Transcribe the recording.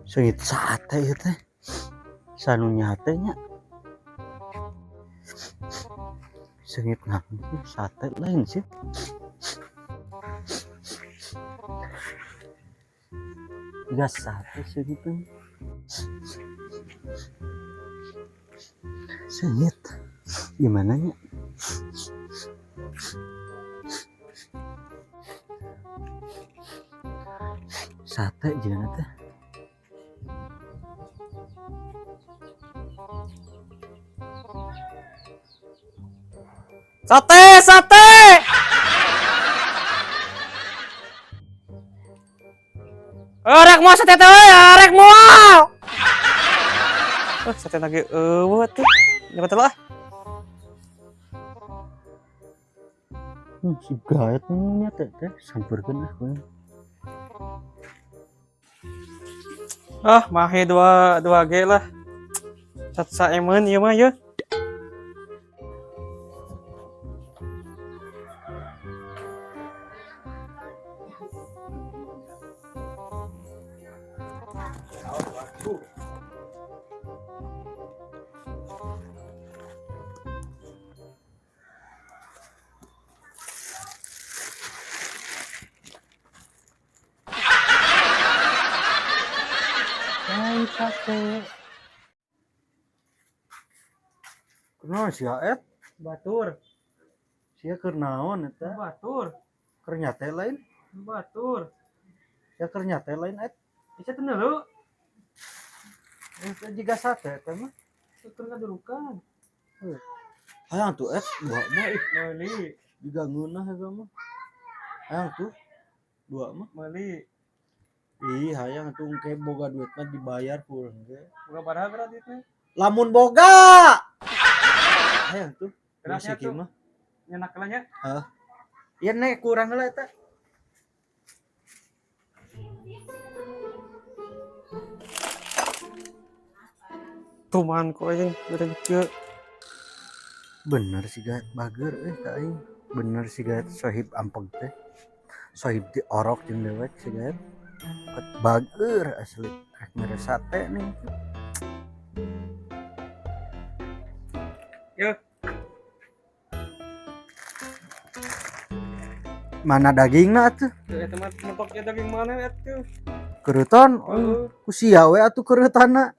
Seungit sate ieu teh. Sanu nyate nya. Seungit naon sih sate lain sih. Gas sate seungit teh. Seungit. Gimana nya? Sate jeung teh. Sate, sate. Rek mau sate teh, rek moal. Sate lagi eueuh tuh. Nyawa teh lah. Si gaet nya teh teh sampeurkeun ah kuing. Ah, mahe dua dua G lah. Sat saemeun ieu mah yeuh. Lain sate. Kunaon sia et? Batur. Sia keur naon eta? Batur. Keur nyate lain? Batur. Sia keur nyate lain et? Bisa teu deuleu. Eta jiga sate eta mah. Keur ngadurukan. Hayang tuh et dua mah ih. Meuli. Jiga ngeunah eta mah. Hayang tuh dua mah. Meuli. Ih, hayang tuh engke boga duit mah dibayar ku urang ge. Boga baraha berarti teh? Lamun boga. Hayang tuh. Kerasnya Masih tuh. mah. Nyenak lah nya. Hah? Iya nek kurang lah eta. Tuman ku aing beureum kieu. Bener sih gaet bager euy ka aing. Bener sih gaet sohib ampeg teh. Sohib di orok jeung dewek si gaet. Bager asli rek mere sate nih. Yo. Mana dagingna atuh? Eta mah mentoknya daging mana atuh? Kerutan? Heeh. Ku sia we atuh kerutanna.